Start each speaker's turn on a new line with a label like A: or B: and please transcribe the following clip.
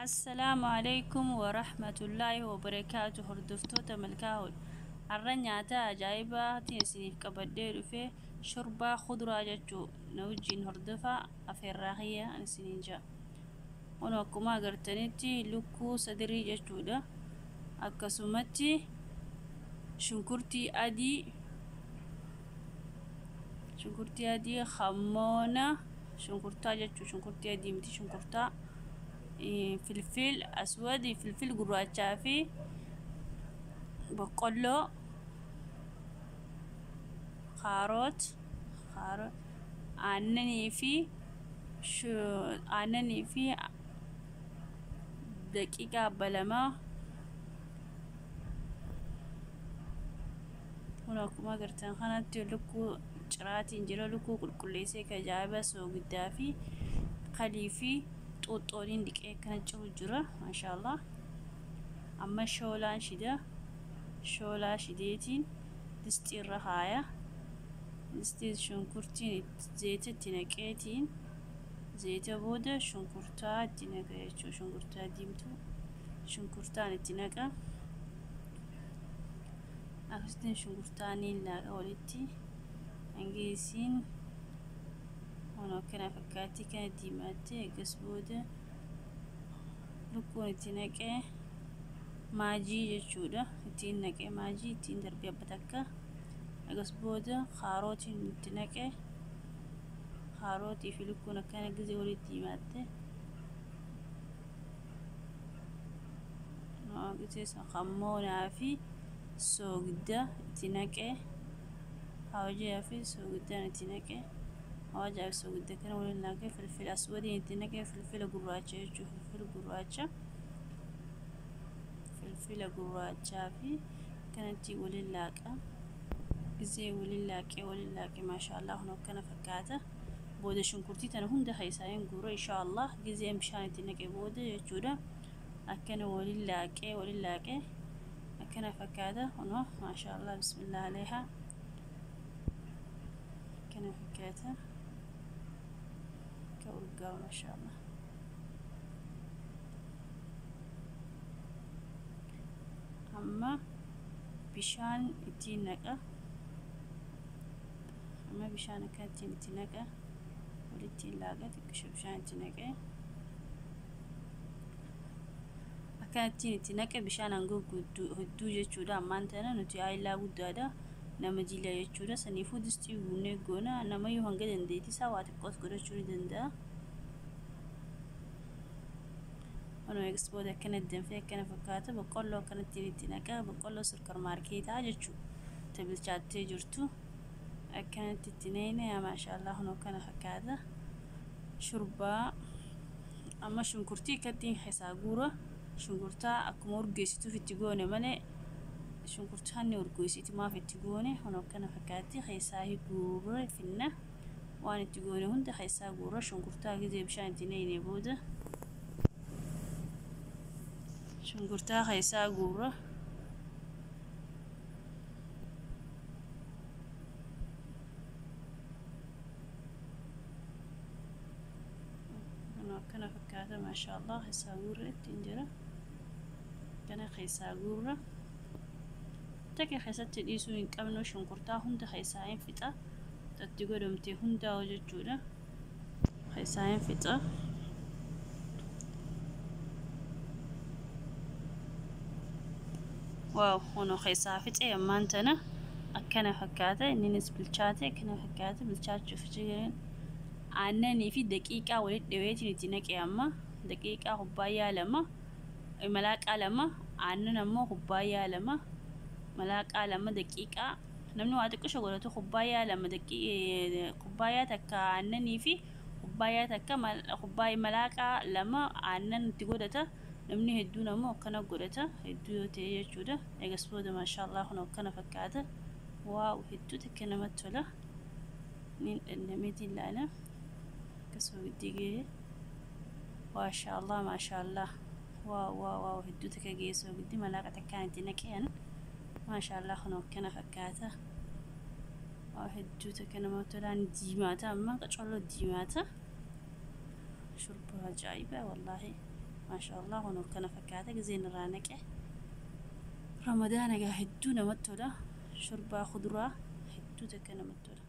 A: Assalaamu alaikum warahmatullaahi wabarakaatu. Hordoftoota Milkaa'oodha. Har'a nyaata ajaa'ibaatiin isiniif qabadhee dhufe, shorbaa kuduraa jechuu. Na wajjin hordofaa, afeerraa kiyya isiniin jedha. Kun akkuma agartanitti lukkuu sadirii jechuudha. Akkasumatti shunkurtii adii, shunkurtii adii hammoona shunkurtaa jechuu, shunkurtii adii miti, shunkurtaa, filfil aswad, filfil gurraachaa fi boqqolloo, kaaroot, aannanii fi daqiiqaa 2. Kun akkuma agartan kanatti lukkuu ciraatiin jira. Lukkuu qulqulleessee ajaa'iba soogiddaa fi kalii fi xuuxxooniin dhiqee akkana ciru jira, maashaallah. Amma shoolaan shida, shoolaa shideetiin distii irra haaya. Distii shunkurtiin zeeta itti naqeetiin, zeeta booda shunkurtaa itti naqa jechuu, shunkurtaa diimtuu shunkurtaan itti naqa. Akkasitti shunkurtaa niin laaqa walitti hanga isiin kun akkana fakkaatti kana diimattee. Eegas booda lukkuun itti naqee, maajii jechuudha ittiin naqee, maajii ittiin darbee abba takka. Eegas booda kaarootiin itti naqee. Kaarootii fi lukkuun akkana gizee walitti diimatte, gizee kammoonaa fi soogidda itti naqee, hawajaa fi soogiddaan itti naqee, hawajaa fi soogidda kana waliin naqee, filfila aswadiin itti naqee, filfila gurraacha jechuudha, filfila gurraacha, filfila gurraachaa fi kanatti waliin laaqa. Gizee waliin laaqee, waliin laaqee, maashaallah, kun akkana fakkaata. Booda shunkurtii tana hunda keessaa hin guura, inshaallah, gizeen bishaan itti naqee booda jechuudha. Akkana waliin laaqee, waliin laaqee akkana fakkaata. Kunoo, maashaallah, bismillah aleehaa, akkana fakkaata akka urgaawu, maashaallah. Amma bishaan ittiin naqa. Amma bishaan akkanattiin itti naqa, walitti laaqa. Xiqqisho bishaan itti naqee, akkanattiin itti naqe bishaan hanga hedduu jechuudha. Ammaan tana nuti aayilaa guddaadha, nama jila jechuudha. Saniifuu distii guunnee goona. Namayyuu hanga dandeettii isaa waa xiqqoos godhachuu ni danda'a. Kunoo, eegas booda akkana danfee akkana fakkaata. Boqqolloo akkanattiin itti naqa, boqqolloo super maarkeetaa jechuudha, ta bilchaattee jirtu akkanatti itti naqne. Yaa maashaallah, kunoo akkana fakkaata shurbaa. Amma shunkurtii akkattiin keessaa guura. Shunkurtaa akkuma urgeessituuf itti goone malee, shunkurtaan ni urgeessiti, maaf itti goone? Kunoo akkana fakkaatti. Keessaa guurre finna, waan itti goone hunda keessaa guura. Shunkurtaa gizee bishaan itti naqne booda shunkurtaa keessaa guura. Kunoo akkana fakkaata, maashaallah. Keessaa guurre ittiin jira, kana keessaa guurra. Takka keessatti dhiisuu hin qabnu. Shunkurtaa hunda keessaa hin fixa, itti godhamte hundaa'u jechuudha, keessaa hin fixa. Waaw, kunoo keessaa fixe. Ammaan tana akkana fakkaata. Inninis bilchaate, akkana fakkaata bilchaachuuf jiran. Aannanii fi daqiiqaa walitti dhaweetiin itti naqe. Amma daqiiqaa kubbaayyaa 2, malaaqaa 2, aannan ammoo kubbaayyaa 2, malaaqaa 2 daqiiqaa. Namni waa xiqqisho godhatu kubbaayyaa 2, kubbaayyaa 1 aannanii fi kubbaayyaa 1, malaaqaa 2 aannan itti godhata. Namni hedduun ammoo akkana godhata, hedduu yoo ta'e jechuudha. Eegas booda, maashaallah, kun akkana fakkaata. Waaw, hedduu takka namatti tola. Niin dhandhameetiin ilaala akkasuma giddii gahee. Maashaallah, maashaallah, waaw, waaw, waaw, hedduu takka geessoo giddi malaaqa takkaan itti naqeen. Maashaallah, kun akkana fakkaata. Waaw, hedduu takka namatti tolaan. Diimaata, amma qacolloo diimaata. Shurbaa ajaa'ibaa, wallaahi. Maashaallah, kun akkana fakkaata gizeen irraa naqe. Ramadaana egaa hedduu namatti tola. Shorbaa kuduraa hedduu takka namatti tola.